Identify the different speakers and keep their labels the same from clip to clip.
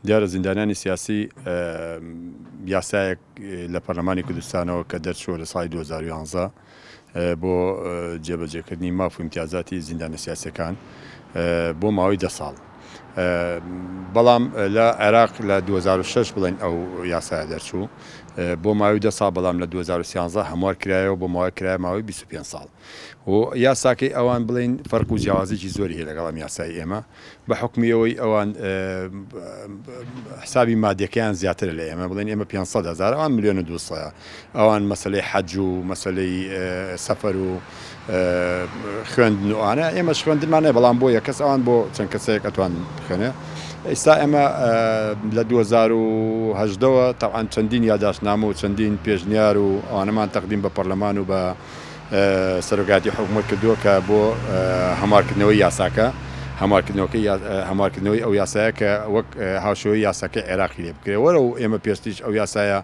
Speaker 1: دیارە زیندانیانی سیاسی یاسایەک لە پەرلەمانی کوردستانەوە کە دەرچووە لە ساڵی 2011 بۆ جێبەجێکردنی ماف و ئیمتیازاتی زیندانە سیاسیەکان بۆ ماوەی دە ساڵ. بەڵام لە عێراق لە 2006 بڵێن ئەو یاسایە دەرچوو بۆ ماوەی دە ساڵ بەڵام لە 2013 هەموار کرایەوە بۆ ماوەی کرایە ماوەی 25 ساڵ و یاساکەی ئەوان بڵێن فەرق و جیاوازێکی زۆری هەیە لەگەڵ ئەم یاسای ئێمە بە حوکمی ئەوەی ئەوان حسابی مادیەکەیان زیاترە لە ئێمە بڵێن ئێمە 500 هەزار ئەوان ملیۆن و دووسەیە ئەوان مەسلەی حەج و مەسلەی سەفەر و خوێندن و ئانە ئێمەش خوێندنمان هەیە بەڵام بۆ یەک کەس ئەوان بۆ چەند کەسێک ئەتوان بخوێنێ ئێستا ئێمە لە 2010ەوە تاوان چەندین یاداشتنامە و چەندین پێشنیار و ئەوانەمان تەقدیم بە پەرلەمان و بە سەرۆکایەتی حکومەت کردووە کە بۆ هەموارکردنەوەی یاساکە، هەموارکردنەوەکەی هەموارکردنەوەی ئەو یاسایە کە وەک هاوشێوەی یاساکەی عێراقی لێ بکرێ وەرەو ئێمە پێشتریش ئەو یاسایە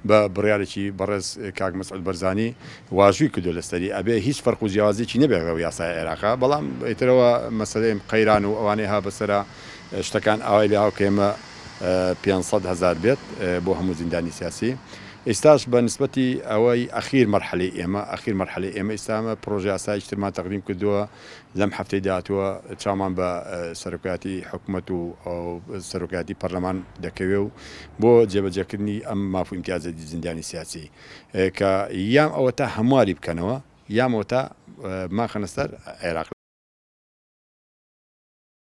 Speaker 1: بە بڕیارێکی بەڕێز کاک مەسعود بەرزانی واژووی کردووە لەسەری ئەبێ هیچ فەرق و جیاوازیەکی نەبێ لەو یاسای عێراقا بەڵام ئیترەوە مەسەلەی قەیران و ئەوانەی ها بەسەرا شتەکان ئاوای لێ هاو کە ئێمە 500 هەزار بێت بۆ هەموو زیندانی سیاسی. ئیستاش بە نسبەتی ئەوەی ئەخیر مەرحەلەی ئێمە، ئەخیر مەرحەلەی ئێمە ئیستا ئەمە پڕۆژە یاسایەکی ترمان تەقدیم کردووە لەم هەفتەی داهاتووە چاومان بە سەرۆکایەتی حکومەت و سەرۆکایەتی پەرلەمان دەکەوێ و بۆ جێبەجێکردنی ئەم ماف و ئیمتیازە زیندانی سیاسی کە یان ئەوەتا هەمواری بکەنەوە یان ئەوەتا ماخەنە سەر عێراق.